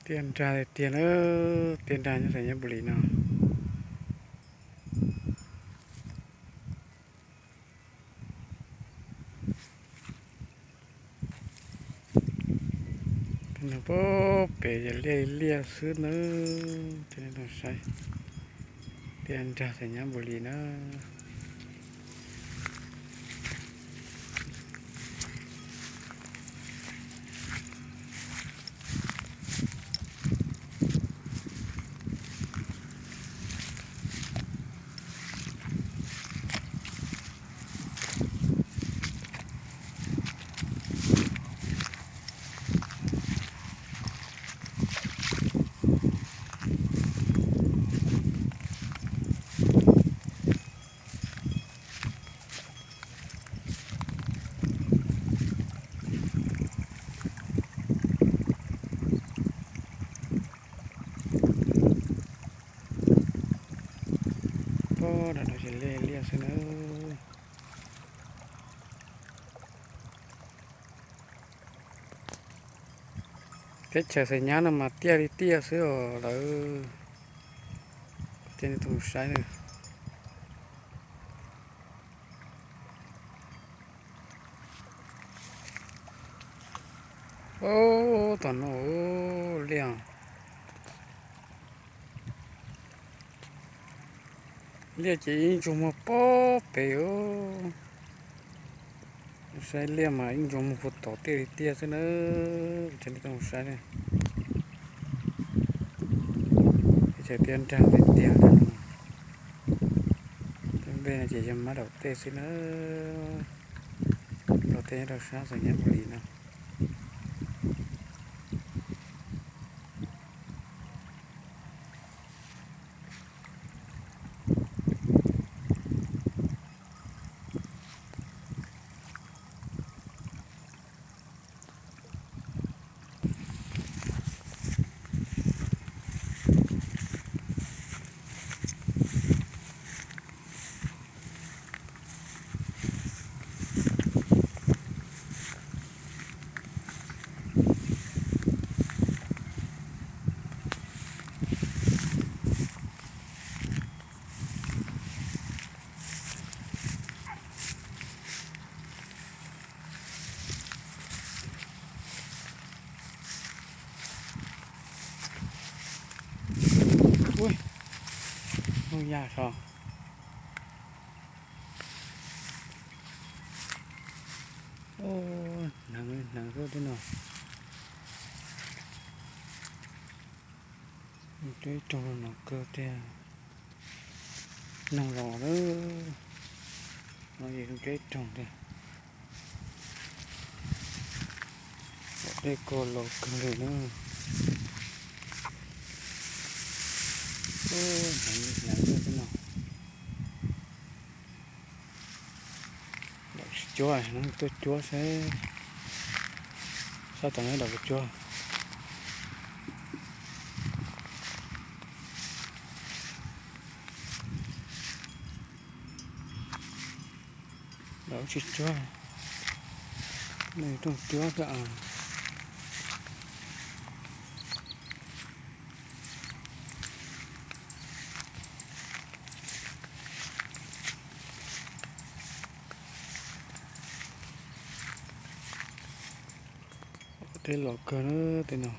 Tiaj nrag tiag tiag na, tiaj nrag nyob Xais Nyab Npus Lis no. Tej no pem ces liaj liaj xwb nawb, cov nej saib. Tiaj nrag Xais Nyab Npus Lis na. Pob, dam no ces liaj liaj xwb nawb. Teb chaws Xais Nyab no mas tiaj li tiaj xwb os lawv. Coj nej tuaj mus saib na. Ub, tom no liaj. Liaj ces ib ntsuag muag pob pem os. Saib liaj mas ib ntsuag muag puag tom tiaj li tiaj xwb nawb, cov nej tuaj mus saib na. Teb chaws tiaj nrag tiag tiag no. Tej npe no ces yog mab daum teb xwb nawb. Nplog teb nyob rau sab Xais Nyab Npus Lis no. Ub, ub ya so. Ub, hneev hneev xwb tib no. Coob ib roog no kawg tiag. Noog los lawm. No ces coob ib roog tiag. Pom dej kuj los kawg li na. Ub, hneev hneev xwb tib no. Daum tsis cuab, tuaj cuab seb. Sab tom no daum puas cuab. Daum tsis cuab, nej tuaj cuab xwb as. Dej los kawg na tej no.